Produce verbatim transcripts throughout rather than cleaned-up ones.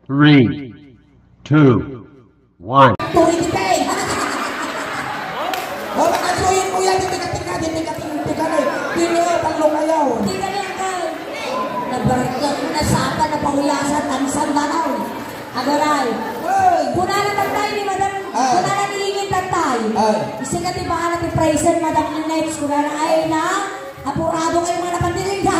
Three, two, one. Tuloy kita eh. O, makasuyin mo yan. Di tika-tika, di tika-tika, di ka na eh. Di nyo, talo kayo. Di ka na yan, kay. Nabarkak, nasapa, napahuyasan, tansan, banaw. Agaray. Hey. Kunana tatay ni Madam, Ah. Kunana ni Ingin tatay. Ah. Isi ka ti bahala ti pricen, Madam Nanette, kunana, ay na, apurado kayo mga napandiling ka.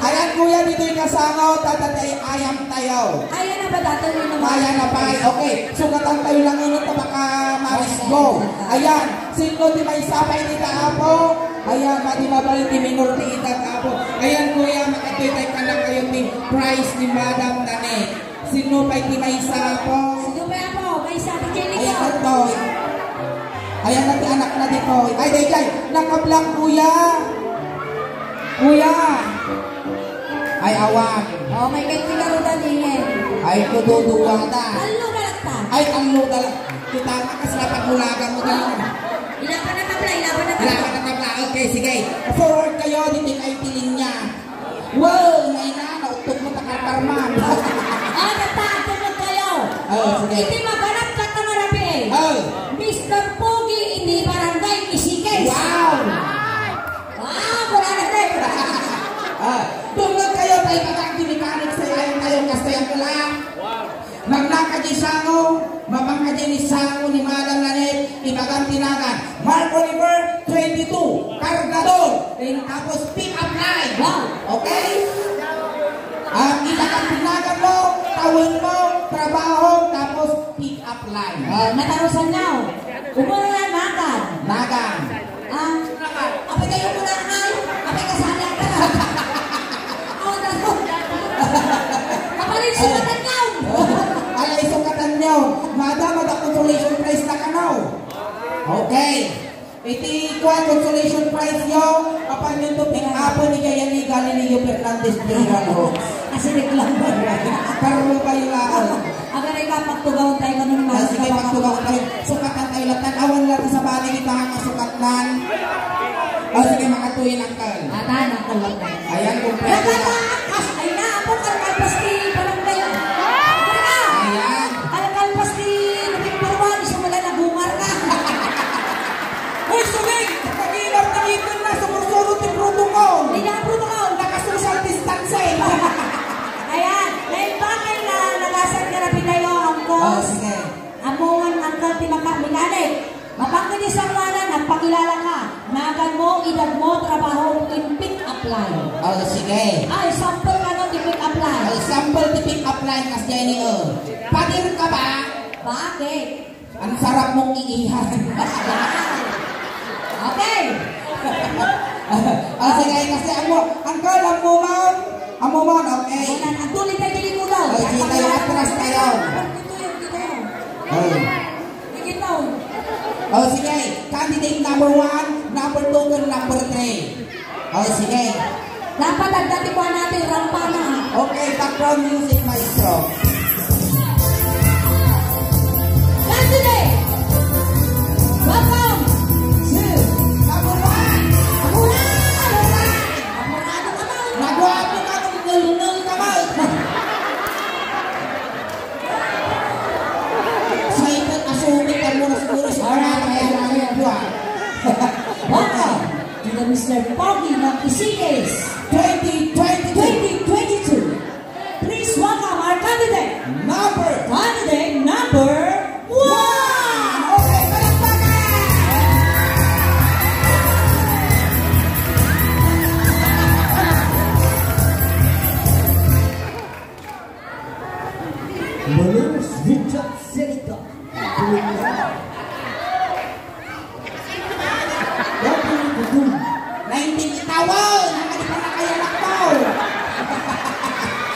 Ayan, kuya, dito'y kasango, tatatay, ayam tayo. Ayan na ba, dati rin naman? Ayan na, pay. Okay, sugatan tayo lang yun, ta baka marisgo. Ayan, sino ti may sapay ni Taapo? Ayan, madi mabal ti minor ti edad, Apo. Ayan, kuya, makatoy tayo ka lang kayo ni price ni Madam Nanette. Sino pay ti maysa, Apo? Sino pay, Apo? Maysa, ti Jenny Ayan, ko. Toy. Ayan na ti anak na ditoy. Ay, dayjay. Nakablang, kuya. Kuya. Ay, awan. Oh, may kay kuya Rodan, ingin. Ay, kududuwa ta. Tallo na lang ta. Ay, tallo na lang. Kita ka, kas dapat mulaga mo na. Ilaban na tabla, ilaban na tabla. Ilaban na tabla. Okay, sige. Forward kayo, dito kayo ti linya. Wow, may na, nautog mo, takarkarman. Ah, nagtaagtog kayo. Oo, sige. Iti maganap kat nga rabii. Oo. Mister Pogi iti Barangay Isikis. Wow! Wow, wala na rin. Ah, tungod kayo, tayo ka ti mechanic sa ilayan tayo, kastoy ang kala. Magnaka di sango, mapangka di ni sango ni Madam Nanette, ibagan ti nagan. Mark Oliver, twenty-two, Cargador, then tapos pick up line. Wow. Okay? Ang ibagan ti nagan mo, tawen mo, trabaho, tapos pick up line. Ah, natarusan niya. Umuna nagan. Nagan. Ah, apay kayo muna, ay? Apay kasali ka. Oh, naku. Kapalit sukatan niyo. Alay, sukatan niyo. Madam, ada consolation prize na kanaw. Okay. Iti kuan, consolation prize yo, apan yun to pick up ni Jayani Galileo Fernandez de Hidalgo. Kasi reklamo. Karlo kayo lang. Agar ikaw, pagtugaw tayo, ganun Ah, sige, pagtugaw tayo. Sukatan tayo lang. Tan-awan lang sa bagay, di ba, ang kasukatan? O, sige, makatuyin, Uncle. Atan, Uncle lang. Ayan, kompleto na. Nakatakas, ay na, ako, kalkalpas ti barangay. Ano na? Ayan. Kalkalpas ti November one, isang wala na bungar na. Uy, sumig! Pag-iingat na ipon na, sumursuro ti protocol. Hindi na protocol. Naka-social distancing. Ayan, lain pa kay na nagasan ka na pinayo, Uncle. Oh, sige. Amuan, Uncle, ti maka-, mechanic. Mapangka di sangoanan, agpakilala ka. Nagan mo, edad mo, trabaho, in pick up line. Oh, sige. Ay, sample ka no, ti pick up line. Oh, sample ti pick up line, kas Jenny, oh. Pader ka ba? Bakit? Ang sarap mong iihan. Okay. Ah, sige, kasi amo, Uncle, amo man. Amo man, okay. Ayan, ang tuloy tayo, dili ko daw. Ay, kita yung atras tayo. Ito yung, ito yung. Ay. Ito. Oh, sige. Candidate number one, number two, and number three. Oh, sige. Dapat adda ti kuan natin, rampa na. Okay, background music, maestro. Candidate! Welcome to Kaburan! Kaburan! Kaburan! Kaburan! Nagwapo ka, nung nulnul ka ba? Sa ito, asumit ang mura siguro sa Alright, pangalan alright, ng alright. Buwan. Welcome! Kita Mister Pogi ng Isikis. Twenty twenty-two. Twenty twenty-two. Please welcome our candidate. Number. Candidate number one. Okay, palakpakan! Maluros Richard Seneca. Nineteen itaw, ah! Nakadi pa na kayo, anak ko!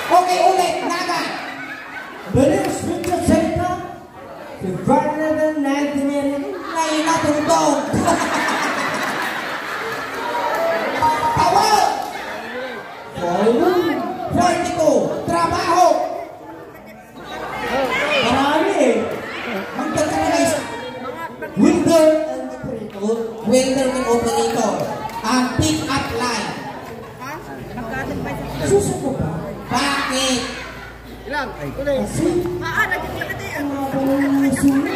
Okay, ulit, naga! Bilis, Richard Seneca, February eleven, nineteen eighty. Ay, natundog! Tawa! Forty-two, trabaho! Marami eh. Hanggang ka na is welder and operator. Welder and operator. Ang pick up line. Susunod pa. Bakit? Ay. Ah, ah, naging laki. Ang haba ng muso mo.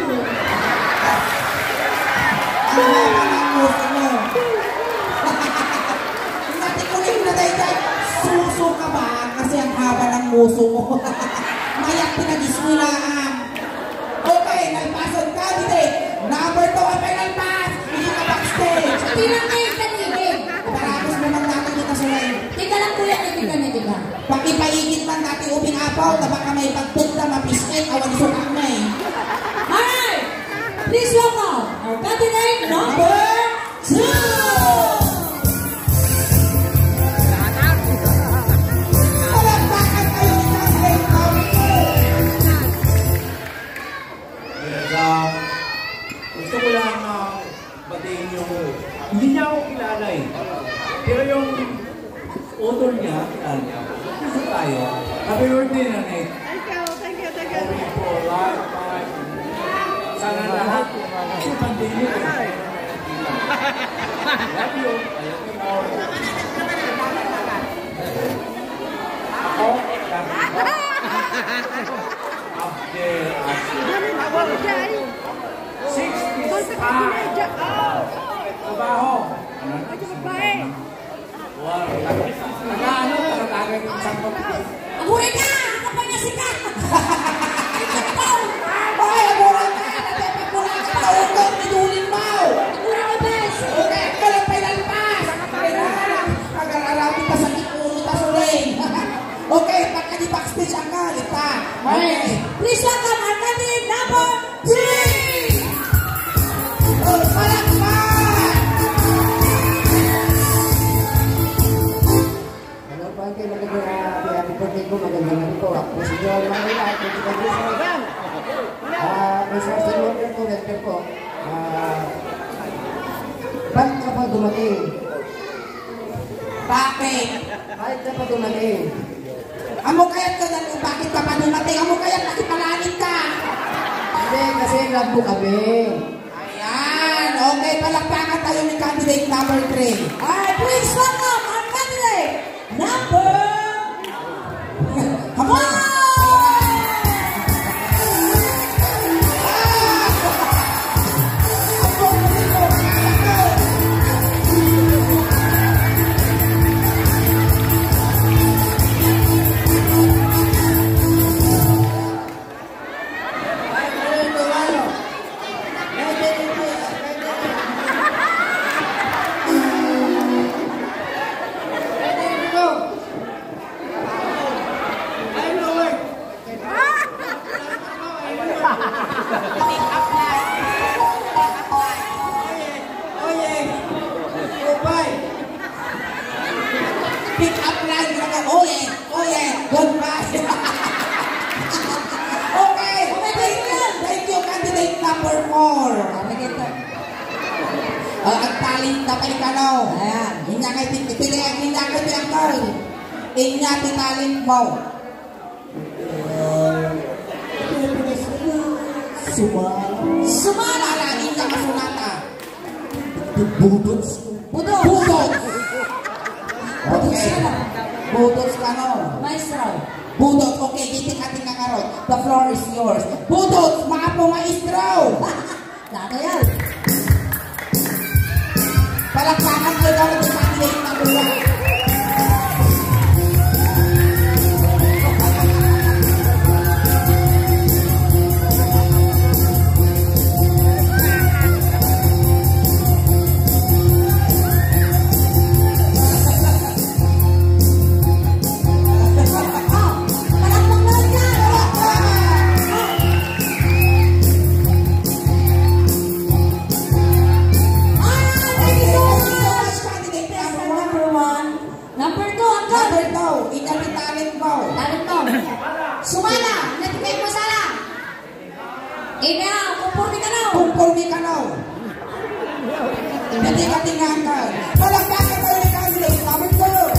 Ang haba ng muso mo. Natikuling na tayo dyan. Suso ka ba? Kasi ang haba ng muso mo. Mayat pinagismilaan. Okay, nalpasan ka, dito. Number two, ang final pass. Hindi ka backstage. Pinangay ka, David. Paragos mo man natin kita sa line. Tika lang, kuya, tika na, tika. Pakipaigit man dati ubing apaw, ta baka may pagpenta, mapisket, awan iso kami. Alright! Please welcome our candidate number two! Palakpakan kayo ni candidate number two! Yes, ah, gusto ko lang, ah, batiin yung, hindi niya ako kilala eh. Pero yung author niya, kilala niya. Gusto tayo. Happy birthday, Nanay. Thank you, thank you, thank you. Happy for life, life. Sana lahat. Kasi pandemic eh. Love you. I love you more. Ako, love you. Abdel Aziz. Sixties pa. Trabaho. Ano? Wow. Taga ano? Taga tagay ng isang pagkakas. Aguri ka! Ang kapal na sika! Ay, aguri ka! Natipag mo lang sa utot, inuling mo! Aguri ka, bes! Okay, ka lang pa'y lalpas! Kailangan, agar-araw kita sa ikulo, ta suling! Okay, pagka di backstage ang galit, ha? Okay. Please welcome our candidate number three! Oh, palakpak! Hello po, Auntie. Magandang, ah, happy, happy birthday po. Magandang gabi po. Ako po si John Manila, twenty-five years old. Ah, construction worker po, welder po. Ah, ba't ka pa dumating? Bakit? Bakit ka pa dumating? Amo kayat ka na, bakit ka pa dumating? Amo kayat nakipalangit ka? Hindi, kasi love mo kami. Ayan. Okay, palakpakan tayo ni candidate number three. Alright, please welcome our candidate number one! Oye, oye, goodbye. Pick up line, grabe. Oye, oye, goodbye. Okay, thank you. Thank you, candidate number four. Ah, ang talent na pala, no? Ayan. Inya kay pin-, pili-, inya kay pinangkal. Inya ti talent mo. Sumala. Sumala, lagi ka masunata. Budots. Budots. Budots. Budots ka na. Budots ka, no? Maestro. Budots. Okay, dito ka tinangarot. The floor is yours. Budots, maapo, maestro. Dada yan. Palakpakan kayo para sa candidate number one. Ah, palakpak na rin yan. Ah, thank you so much. Candidate number one. Number one. Number two, Uncle. Number two, inya ti talent mo. Talent mo. Sumala, inya ti pwede mo sala. Inya, kumpormi ka, no? Kumpormi ka, no? Inya ti katingakan. Palakpakan tayo ni candidate number two.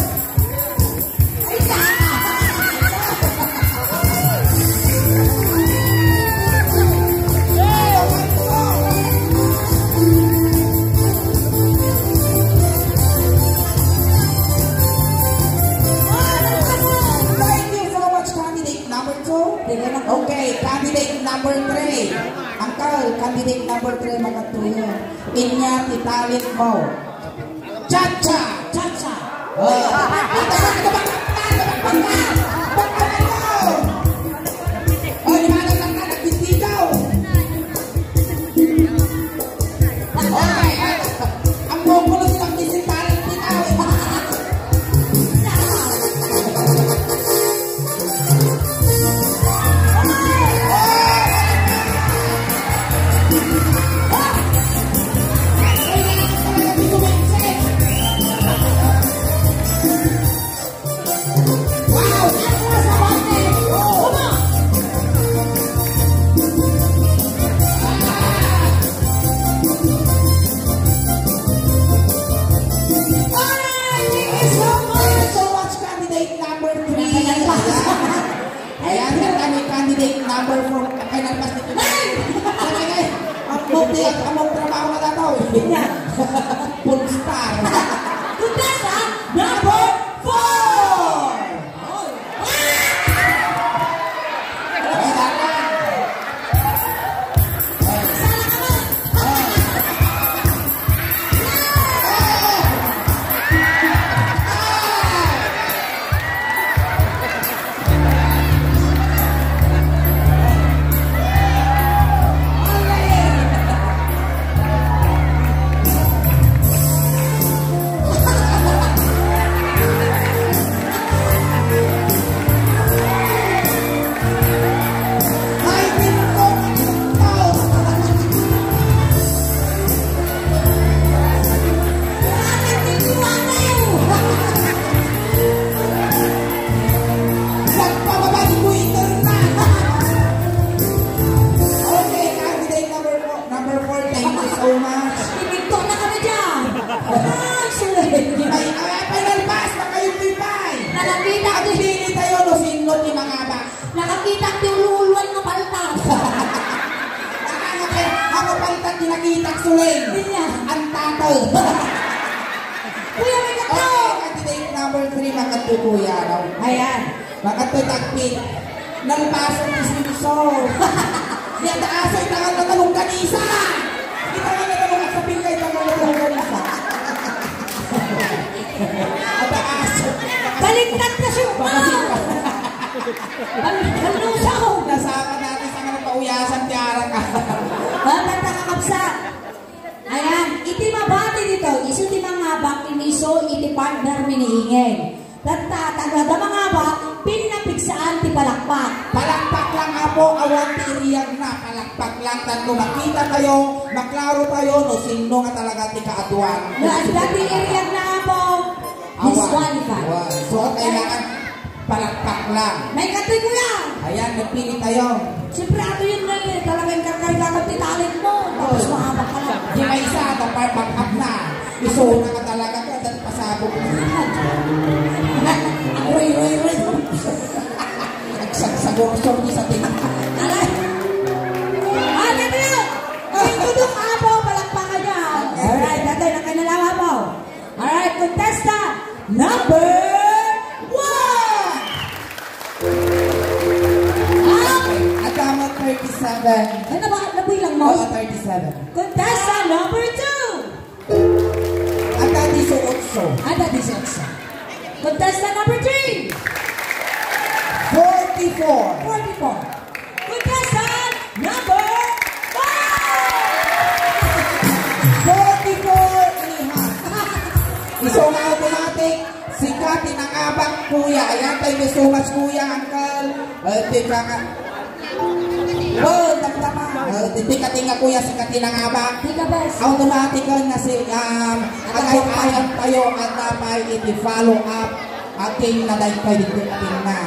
Thank you so much, candidate number two. Inya ti talent mo. Cha-cha! Cha-cha! Oh. Oh, di ba nagkanta, nagbibitaw? Okay, ah, ang populo nilang music talent ni Tao. Alright, thank you so much. So much, candidate number three. Ayan, kami candidate number four. Ay, nalpas dito. Ay! Sabi nga, ang mukti at among trabaho na tataw. Full star. Contestant number four! Nagpababa ni Kuya Eternal. Okay, candidate number four, number four, thank you so much. Ipinto na kami dyan. Ay, sila. Ay, ay, final pass, baka yung pipay. Nakakita ko. Agpili tayo, no, sino ti mangabak? Nakakita ko yung luluan nga paltas. Ano, ano, ano paltas, nakita ko, Suling? Iya. Ang tato. Kuya, may kato. Okay, candidate number three, makadto, kuya, no? Ayan. Makadto, tagpi. Nalpasan ni Simpson. Di ada aso, itangan na talong ganisa. Itangan na talong at sa pingka, itangan na talong ganisa. Ada aso. Baliktad na siya. Baliktad na siya. Nasama natin sa mga pauyasan, tiara ka. Bata ka, kakabsat. Ayan, iti mabati ditoy, isu ti mangabak ti miso iti partner mi ni Inged. Tatta, ta no adda mangabak, pinnapigsaan ti palakpak. Palakpak lang, Apo, awan ti iriyagna. Palakpak lang, tapno makita tayo, maklaro tayo, no sino nga talaga ti kaaduan. No adda ti iriyagna, Apo, awan. Disqualified. Awan. So, kailangan palakpak lang. May katoy, kuya. Ayan, nagpili tayo. Siyempre, ato yun na eh. Talagang kakarga ka ti talent mo. Tapos mahabak ka lang. Di ba isa, dapat back up na. Iso na ka talaga ka, dati pasabog na. Roy, roy, roy. Nagsagsagor-sor ni sa tingin. Aray! Ano na yun? Ay, tudok, Apo, palakpakan niya. Alright, tatay, nakay na lang, Apo. Alright, contestant number one! Ay, adda met thirty-seven. Ay, naba-, nabilang mo? Oo, thirty-seven. Contestant number two! Adda dieciocho. Adda dieciocho. Contestant number three! Forty-four. Forty-four. Contestant number five! Forty-four and a half. Isu nga automatic, sika ti nangabak, kuya. Ayan, thank you so much, kuya, uncle. Eh, tika nga. Oh, damdama. Eh, tika, tika, kuya, sika ti nangabak. Tika, bes. Automatic nga si, um, agay-ayam tayo, at napay iti follow up. Ating na dahil kayo dito, ating na.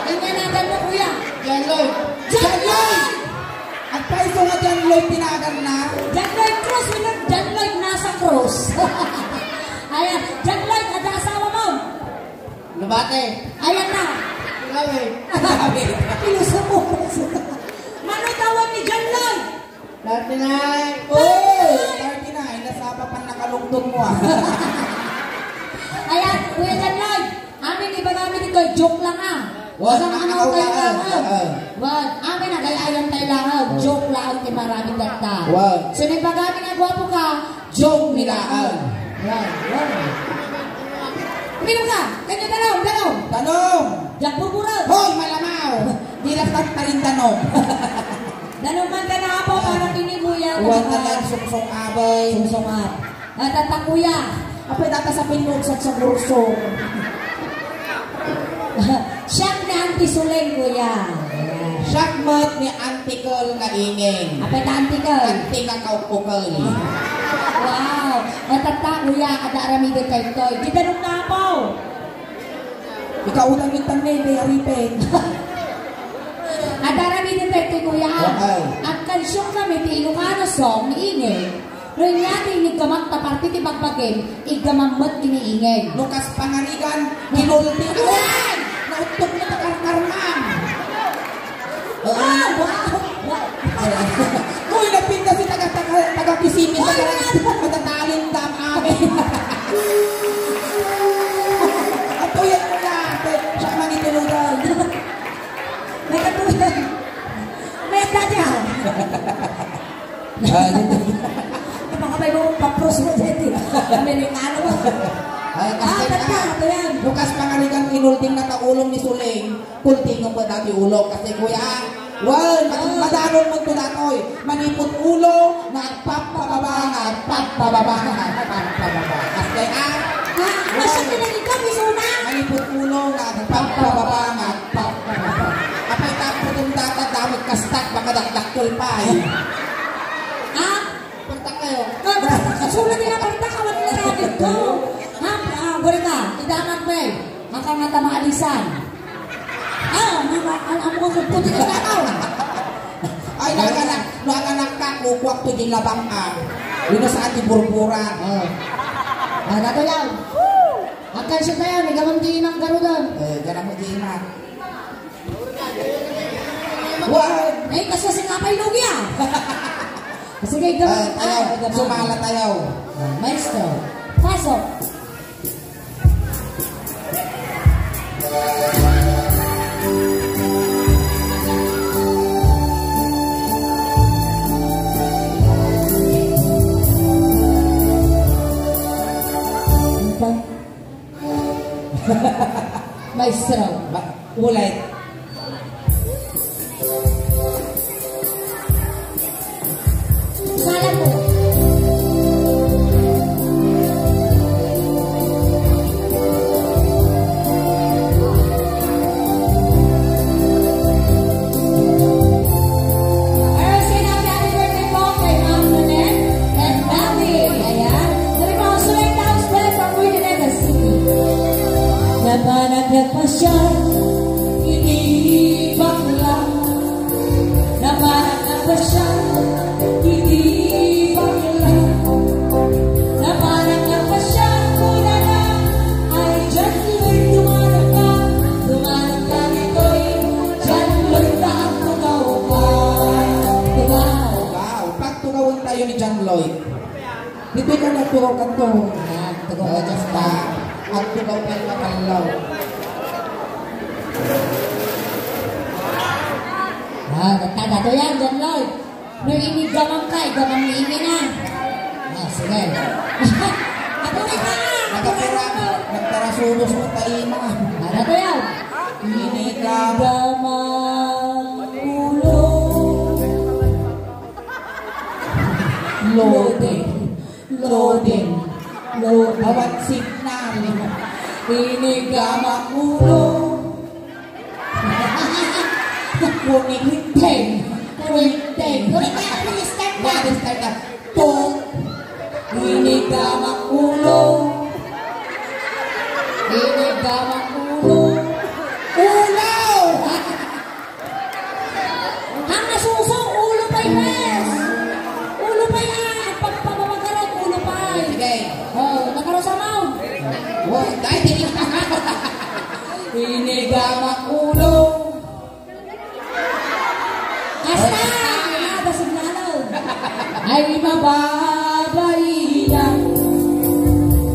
Ang nga nagan mo, kuya? John Lloyd. John Lloyd! Agpaiso nga John Lloyd tinagan na? John Lloyd Cruz, minag John Lloyd nasa Cruz. Ayan, John Lloyd, ada asawa mo? Nabate. Ayan na. Grabe. Ilusa mo. Mano tawag ni John Lloyd? Thirty-nine. Oh, thirty-nine. Nasaba pa nakalungtong mo, ah. Ayan, Kuya John Lloyd, amin ibagami dito, joke lang, ah. Wag, ano, ano, ano, tayo lang, ah. Wag, amin nagay-ayam tayo lang, ah. Oh. Joke lang, ti marami ganda. Wag. So, nagpagami na gwapo ka, Joke ni laeng. Yan, yan. Uminom ka! Kanya danom, danom! Danom! Diak purpurag! Hoy, malamaw! Di lang tattarin danom. Danom man ka na, Apo, para kini, Kuya. Uwan na lang, sungsong abay. Sungsong ab. Natata, Kuya. Apay, data sa pinugsak sa burso. Siak ni Auntie Suleng, Kuya. Siak met ni Auntie Kel nga ingin. Apay ta Auntie Kel? Auntie nga kaukukel. Wow! Natata, Kuya, adda aramiden daytoy. Di danom na, Apo. Ikaw utang ni Tanne, di aripin. Adda aramiden daytoy, Kuya. Okay. Agkansiongkami ti Ilocano song ni Ingin. No ania ti iniggamak ta parte ti bagbagim, iggamam met iniingeg. No kas pangarigan, kinulti. Aguray! Nautog na takarkarman. Ah, wow! Wow! Uy, napintas si taga, taga, taga Kissimmee, taga, taga Talindang, amin. At uyan mo na, siya mangitulugan. May katulad. May dati ako. Ah, dito. Kapag may mga papros mo dyan, eh. Amerikano mo. Ah, Ah, kasi ba't ka? nga, Ito yan. Bukas pangarigan, inulting na taulong ni Suling, kultingon ko dati ulo. Kasi, kuya, well, mad-, Ah. madanon mo ito datoy. Manipot ulo, nga agpapababa, nga agpapababa, nga agpapababa. Kasi, ah, Ah, well, masyado na ikaw, Miss Una. Manipot ulo, nga agpapababa, nga Apay taputong data, damag kastak, baka dakdakkel pa, eh. Ha? Partak kayo. Ah, basta susulat nila, partak, awan nila natin ko. Ha? Ah, buri ka, idaman, bay. Maka nga tamaalisan. Ah, mga, ang, ang mga kukuti ka tao. Ay, naganak, naganak ka, kukuak to di labang, ah. Yun na sa ating burburan. Ah. Ah, nato yan. Agkansiyo tayo, ni gamam di inang garudan. Eh, ganam mo di inang. Wag! Ay, kasi singapay lugi, ah. Sige, gamam. Eh, tayo, Ah, gamam. Sumala tayo. Ah, maestro, pasok. Maestro. Ba-, ulit. Sala po. Ay, sinabi, happy birthday po kay Ma'am Nanette and Bobby. Ayan. Sabi po, Sulaytaw Square from Urdaneta City. Napanak nagpasya, ini bakla. Napanak nagpasya, ini bakla. Napanak nagpasya, kunana, ay, diyan, tumanak ka, tumanak ka ditoy, diyan, ta, tugaw ka. Tugaw. Wow, pagtugawan tayo ni John Lloyd. Ditoy ka nagtugaw kanto. Ah, tugaw ka, Jasta. Agtugaw ka, Makallaw. Ah, data to yan, John Lloyd. No inigamam ka, igamam ni Imi na. Ah, sige. Ako na ka! Nagapura, nagtarasudos mo, taima. Ano to yan? Inigamam ulo. Loading. Loading. Loading. Awan signal. Inigamam ulo. Kunikting. Kunikting. Kunikting. Restart na. Restart na. Tung. Inigamam ulo. Inigamam ulo. Ulo! Ang nasuso, ulo pay, pes! Ulo pay, ah! Ang pagpamamagarot, ulo pay! Sige. Oh, nakarosa mo! Oh, dahil hindi ka Inigamam ulo. Basta! Ah, basig na, ano? Ay, mababailan.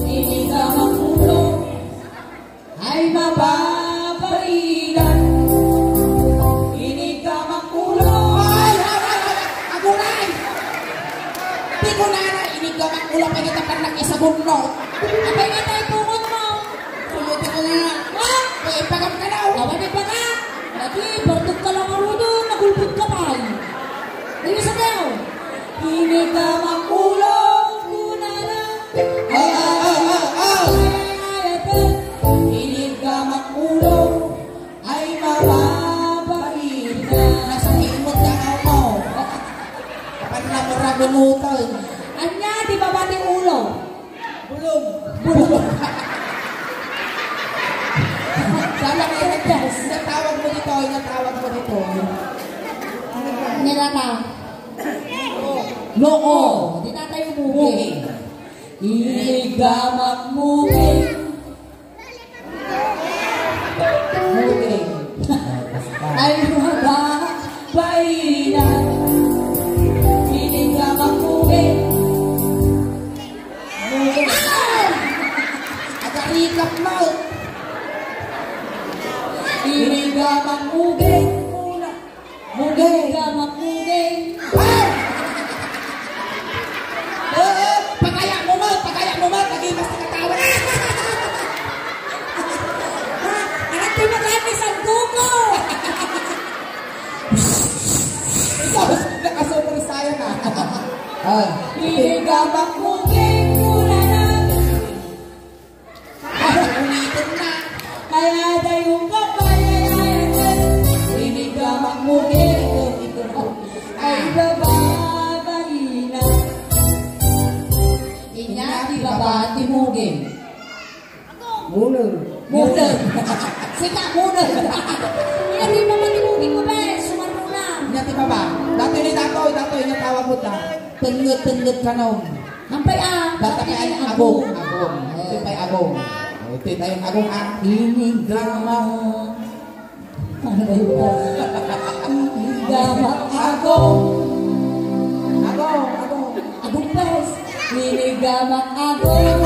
Inigamam ulo. Ay, mababailan. Inigamam ulo. Ay, ay, ay, ay, aguray! Di ko na na inigamam Wala pa kita parang isabon, no? Apay nga tayo pungon mo? Sumuti ko na. Ha? May ipagam ka daw. Awan na ba ka? Lagi, bartog ka lang, Arudo. Nagulbot ka pa, eh. Ano sa tayo? Hindi ka makulong, kunana. Ah, ah, ah, ah, ah. Ay, ay, ay, ay, ay. Hindi ka makulong. Ay, mababait na. Nasa imot ka na mo. Kapan na mo ragunutan. Anya, di ba ba ti ulo? Bulong. Bulong. Sana nga, inatawag mo dito, inatawag mo dito. Nilata. Noo. Di na tayo mugi. Mugi. Iligamak mugi. Ay, mababait na. Hindi ka makuwi. Ay! Agarikap mo. Hindi ka makuwi. Mugay ka, magmugay. Ay! Oo, pagaya mo, ma, pagaya mo, ma, lagi mas nakatawa. Anak ko, magani sa duko. Ikaw, nakasumursayan na. Ah. Hindi ka magmugay, mura na. Ulitin na. Kaya dayon ka pa, ay, ay, ay, ay. Hindi ka magmugay, ito, ito. Ay, baba, kanina. Inya, di baba, ti mugay. Muneng. Muneng. Sika, muneng. Inya, di baba, ti mugay mo, be. Sumaruna. Inya, di baba. Datoy ni datoy, datoy, inya tawag mo ta. Tengnget, tengnget ka, no? Ampay, ah. Data kay agong, agong. Ito pay agong. Ito tayo agong, ah. Inigama. Ano ba yun? Inigama agong. Agong, agong. Agong, pes. Inigama agong.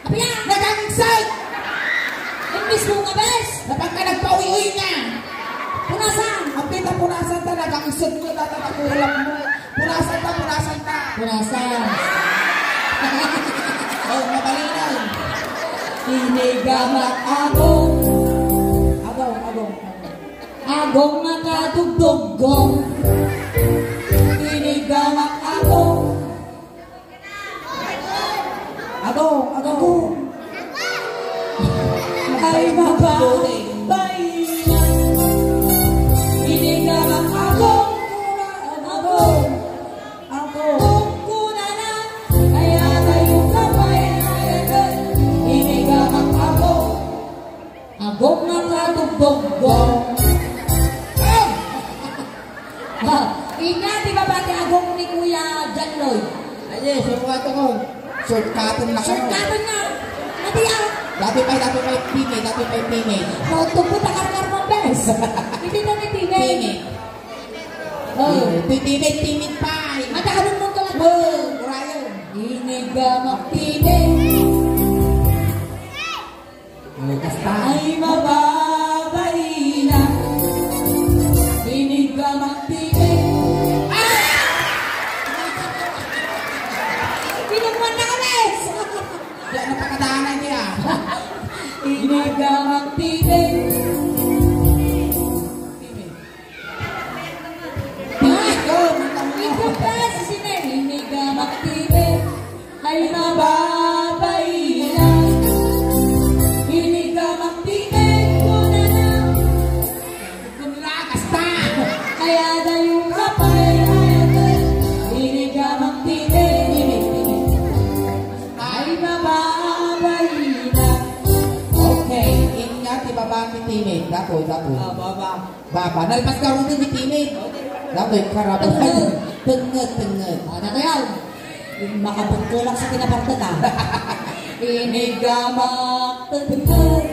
Apiya! Nagangsag! Imbis mo nga, bes! Napagka nagpawi-wi niya! Punasan! Ang pita punasan ta, nagangsag mo, tatatakulap mo. Punasan ta, punasan ta! Punasan! Oh, mabalinaw! Inigamak agong. Agong, agong, agong. Agong makadugdugong. Inigamak agong. Agong, agong. Ay, mababait. Hindi ka makagong. Agong, agong. Kaya tayo ka pa, hindi ka makagong. Agong nga katugtugtog. Ah, inya, di ba, pati agong ni Kuya John Lloyd? Ay, yes, yung mga to ko. Shortcutan na kayo. Shortcutan na. Mati, ah. Dati pa, dati pa yung pini, dati pa yung pini. Mautog ko, takarkar mo, bes. Hindi na ni pini. Pini. Oh. Timid, timid pa, eh. Matahanan mo ka lang. Oh, Brian. Inigamak pini. Ay, basta. Ay, mababait na. Inig ka magtinig. Ah! Pinagmanda ka, bes! Diyan na pakadaanan niya. Inig ka magtinig. Ikaw, ikaw, ikaw, sino? Hindi ka magtitig. Ay, mababait na. Hindi ka magtitig, kuna na. Kun la, basta. Kaya dayon ka pa, ay, ay, ay. Hindi ka magtitig. Ay, mababait na. Okay, ingat, ibaba ni Timmy. Dapo, dapo. Ah, baba. Baba, nalpas ka rin ni Timmy. Dapat karabas. Tengnget, tengnget. Ah, natayaw. Makapagkulak sa kinapartata. Inigamak, tengnget.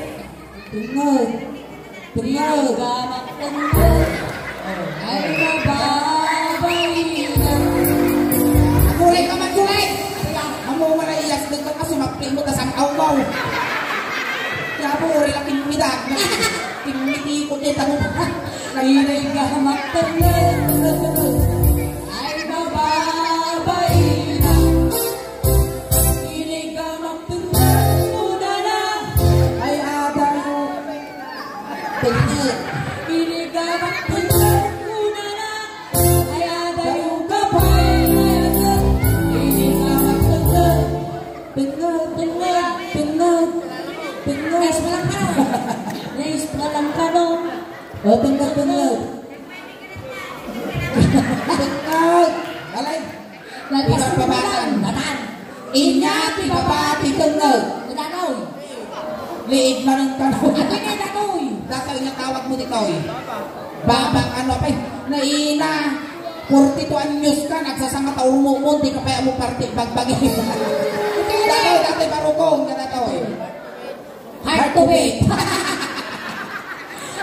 Tengnget. Tengnget. Inigamak, tengnget. Ay, mababait na. Aguray ka man, Juray! Amo nga na iyas, nagkakasumapin mo, tas ang awmaw. Kaya po, uri lang yung midag. Piniti ko din ako. Ay, mababait na. Yes, walang kano. O, tungkol, tungkol. Tungkol. Alay. Lalpas Ibang pabatan. Matan. Inya ti baba ti tungkol. Datoy. Liig man ang kano. Ato niya, datoy. Datoy nga tawag mo ditoy. Babang ano pa eh. Naina. Forty-two anyos ka, nagsasanga ta urmo mo, di ka pa mo parte bagbagi. Datoy, datoy, barukong, datoy. Heart to beat.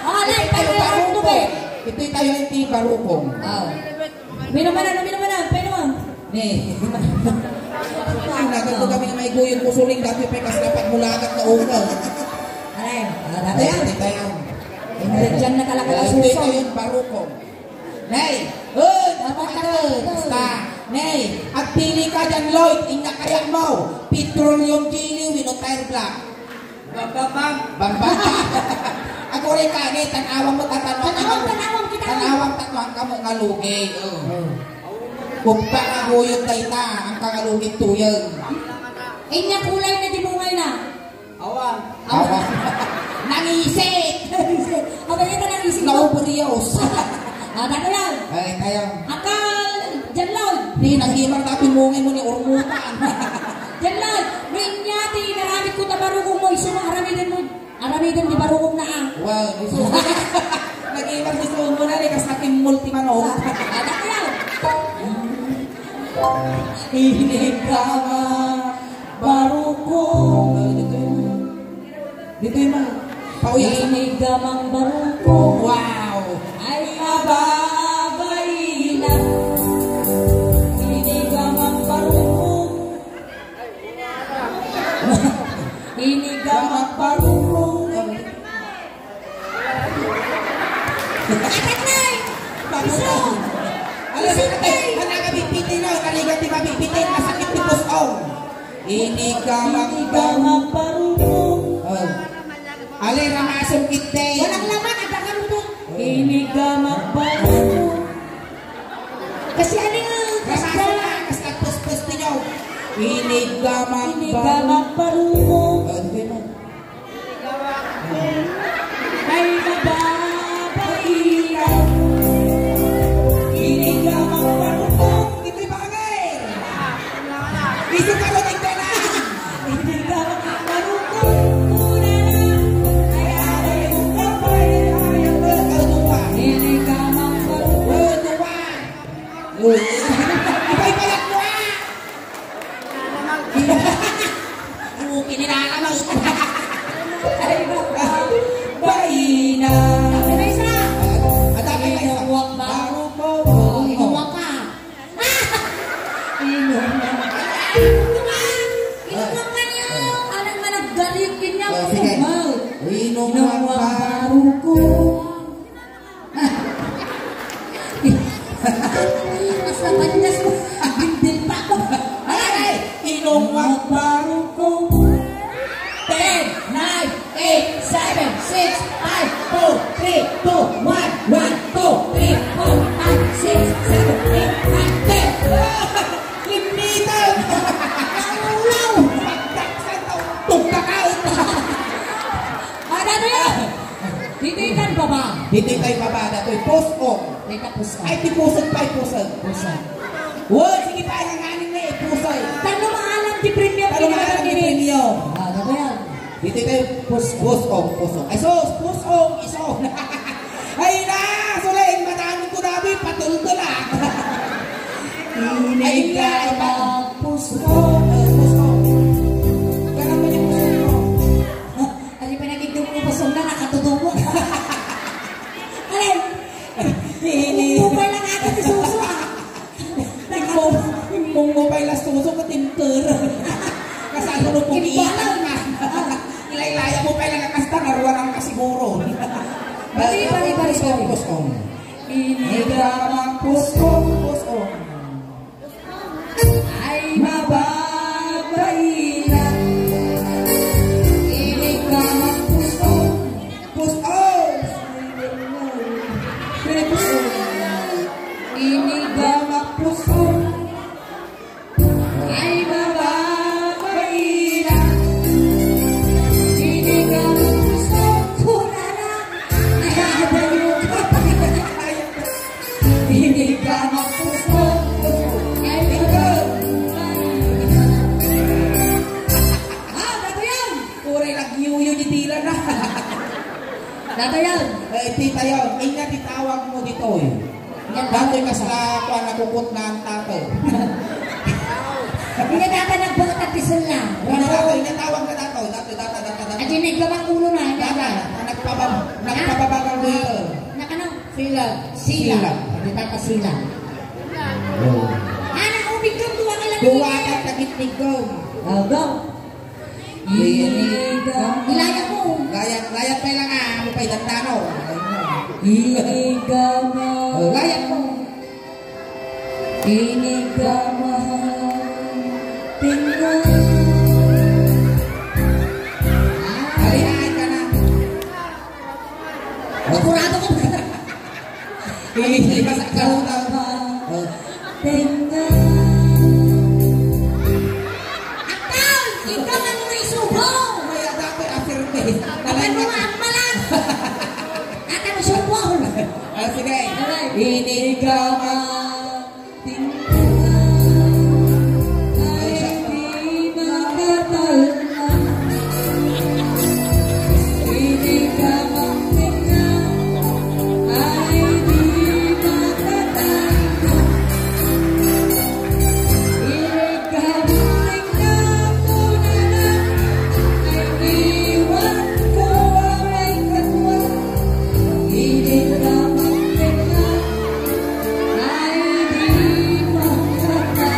Alay, tayo heart to beat. Ito'y tayo yung ti barukong. Oh. Minumanan, minumanan, minumanan. Ne. Ay, nagat ko kami na may guyod mo suling dati pa kas dapat mulagat na ulo. Alay, ah, dati Ay, yan. Ito'y tayo. Ingredient na talaga Ay, ang ito'y suso. Tayo yung barukong. Nay! Uy! Dapat ka to! Basta! Nay! Agpili ka dyan, Lloyd! Inya kaya mo! Petroleum jelly, wenno tire black. Bam, bam, bam. Bam, bam, bam. Aguray ka, ni, tan-awang mo, tatan-awang. Tan-awang, tan-awang kita. Tan-awang, tatan-awang ka mo nga lugi. Oh. Oh. Kung pa nga guyod na ita, ang kangalugit tuyeng. Inya kulay na di mo ngay na. Awan. Awan. Nangisit. Nangisit. Abay, ito nangisit mo. Nauburios. Ah, dati lang. Ay, kaya. Akal, dyan lang. Di, nag-imar na pimungay mo ni Urmutan. Dyan lang. Ninya, ti naramid ko tabarukong mo, isu nga aramiden mo. Aramiden di barukong na, ah. Wow, gusto ko. Nag-imar gusto mo na, eh, kas nakin multi manok. Ah, dati lang. Inig ka nga barukong. Dito'y ma-, dito'y ma-, pauyasan. Inig ka mang barukong. Wow! Ay, mababailan. Inig ka mang barukong. Inig ka mang barukong. Atatnay! Papuso! Alam mo, ate, managabitbitin na, naligat ti mabitbitin, masakit ti puso. Ini ka magbaruko. Oh. Ale, ramasem kiti. Walang laman, ada ka ruto. Ini ka magbaruko. Kasi ano yung Ramasem na, kas nagpuspos ti nyo. Ini ka magbaruko. Oh, ano ba yun? Ay, mababailan. Inig ka magparukong. Ito'y bagay. Isu ka mo tigdanan. Inig ka magparukong. Una na. Ay, away, ikaw pa, ay, ay, ay, ay, ay, ay. Inig ka magparukong. Uy, ito ba? Uy. Ipaypayat mo, ah! Oo, kinilala mo. Ay, baina. Ano na isa? Ang dami na isa. Inuwak ba? Baruko. Inuwak ka. Inuwak. Inuwak ka niya. Anak nga naggalit, ganyan. Oh, sige. Inuwak. Inuwak baruko. Basta panyas mo, bindil pa ako. Ay, inuwak baruko. Ten, nine, eight, seven, six, five, four, three, two, one, one, two, three, four, five, six, seven, eight, nine, ten. Limited! Ang ulaw! Pagdaksan to, tugkakaon! Ano yan? Ditoy kan baba. Ditoy kan baba, datoy. Pusong. Ditoy pusong. Ay, ti pusong pa, pusong. Pusong. Uy, sige pa, ang aning na eh, pusong. Tano maalam ti premium. Tano maalam ti premium. Ah, ano ba yan? Ditoy tayo, pus-, pusong, pusong. Ay, sus, pusong, isong. Ay na, sulay, madami ko namin, patultol ah. Ay, nga, ay, pusong. Pusong. Ganun mo yung pusong mo. Ari pa naging dumubo, sunda, nakatutubo. Alin? Mumupay lang ata si Suso, ah. Mumupay lang Suso, katinter. Kasano mo pag-iitan ka? Ilaylaya mo pa lang ang kasta, naruwanan ka siguro. Bali, bali, bali, bali. Pusong. Ini ka magpusong, pusong. Ay, mababailan. Ini ka magpusong. Pusong. Pusong. Ini ka magpusong. Ay, mababailan. Ini ka magpusong. Tata yan. Eh, tita yan. Inya ti tawag mo ditoy. Inya tawag. Datoy kasla kuan, nakukot na ang tato. Inya tata nagbuot at pisil na. Inya tata, inya tawag na dato. Dato, data, data, data. At inig ka bang ulo na, inya Data, tata. Nagpabab-, nagpababagang Ah, dito. Nakano? Sila. Sila. Sila. Inya tata sila. Oh. Ana, ubig ka, duwa ka lang. Duwa ka, tagitnig ko. Oh, go. Ilayat mo. Layat, layat pa lang, ah. Ano pa itandano? Igama. Oh, layat mo. Inigama. Tingnan. Alihan ka na. Apurado ka ba? Ay, hindi ka sa karutan. Oh. Tenga. Akal! Ikaw ang may subo! May adake afirme. Akan mo nga ang malas! Akan mo subo! Ah, sige. Aray. Ini ka ma-, Ay, di makatalna. Hindi ka magtinga. Ay, di makatalna. Hindi ka magtinga. Tunana. Ay, iwan ko ang may katwa. Hindi ka magtinga. Ay, di makatalna.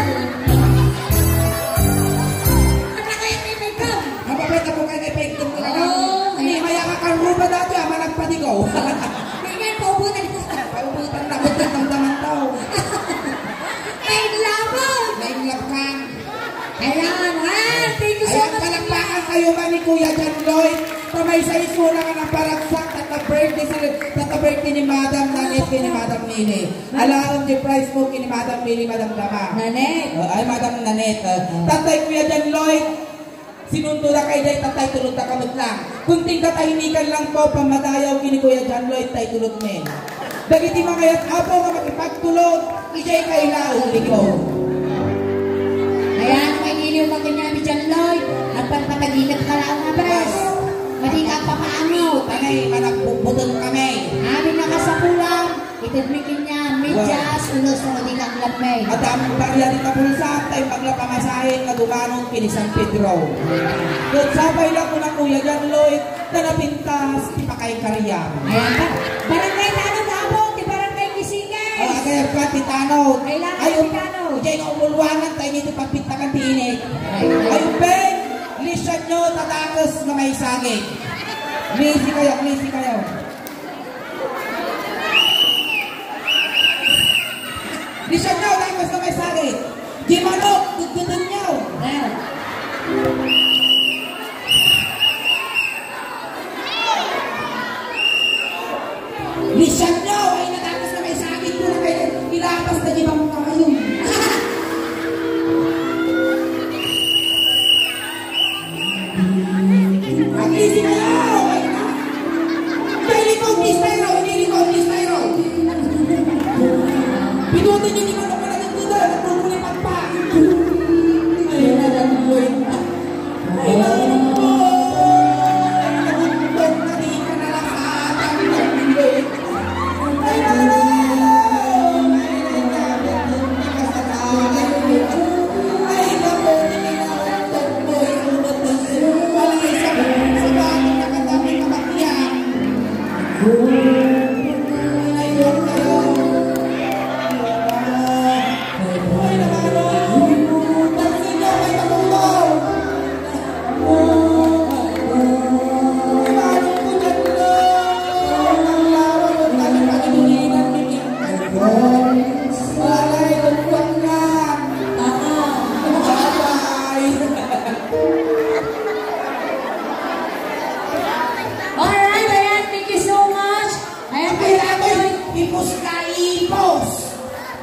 Ano kaya may makeup? Ang papel ka po kayo may pekto mo na lang. Oo, Hindi, ayan. Maya ka karuba dati, ama, nagpadigaw. Hindi nga, paubutan. Paubutan na, ba't nagdamdaman tao? May labot! May labot. Ayan, ah, thank you so Ayan, much, palakpakan Kuya. Kayo ba ni Kuya John Lloyd? Kamay sa isuna nga naparagsak, tata birthday, tata birthday ni Madam Nanette, ni Madam Nini. Alaem ti prize mo ken ni Madam Mili, Madam Gama. Nanette. Oh, ay, Madam Nanette, ah. Oh. Tatay Kuya John Lloyd, sinunto da kay day, tatay, tulod da ka met lang. Kunting katahimikan lang po, pamadayaw ken ni Kuya John Lloyd, tay tulod men. Dagiti mangayat, Apo, nga makipagtulod, idiay kailaw, liko. Ayan, may iliw mo kanya ni John Lloyd. Agpatpatagigat ka lang, abras. Madi ka papaano. Tanay, managbugbutol kami. Amin na kasapulan. Itedmi kanya, medyas, ulos, no, di kang lapmay. Adda parian ti kabulsat, tay paglapangasahin nga dumanon ken ni San Pedro. Ket sapay la kuna Kuya John Lloyd, ta napintas ti pakaykariam. Ayan ka. Barangay Tanod, Apo, ti Barangay Kisingay. Ah, agayab ka, ti Tanod. Kailangan Ay, ti um, Tanod. Diay nga umulwangan, tay ni ti pagpintakan ti init. Ay, ay. Ay, Ben, lisianyo, ta dakes nga maisagik. Misi kayo, misi kayo. Lisianyo, dakes nga maisagik. Di manok, gudgudenyo. Lisianyo, ay, dakes nga maisagik, kuna kayo, ilapas na di bang kayo. Ang easy na lang, okay na. Kay likod ni Styro, hindi likod ni Styro. Pinutin niyo ni Manok na nagdudod, nagkukulipat pa. Ay, nagagawin. Ay, nagagawin. Nagagawin na di ka nalasatan, nagagawin. Alright, ayan, thank you so much. Ayan, Kuya John Lloyd. Ipos ka, ipos.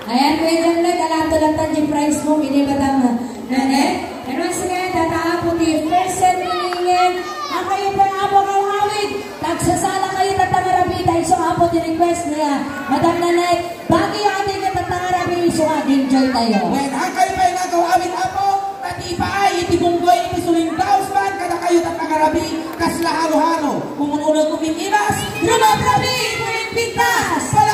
Ayan, Kuya John Lloyd, alam to lang tan, di prize mo, ini ba tama? Nene? And once again, tata Apo ti first set ni Ningen. Ang kayo po, Apo, kang awit. Tagsasala kayo, tata Rabi, dahil sa Apo ti request niya. Madam Nanette, Baguio, ating natatangarabi, isu nga, enjoy tayo. Wen, hankay pay nga agawawid, Apo, ta ti ipaay iti bunggoy iti suling dausman, kadakayo, tattangarabi, kasla haro-haro. Kumun-uneg ko pipibas, rumaprapi, kuning pintas.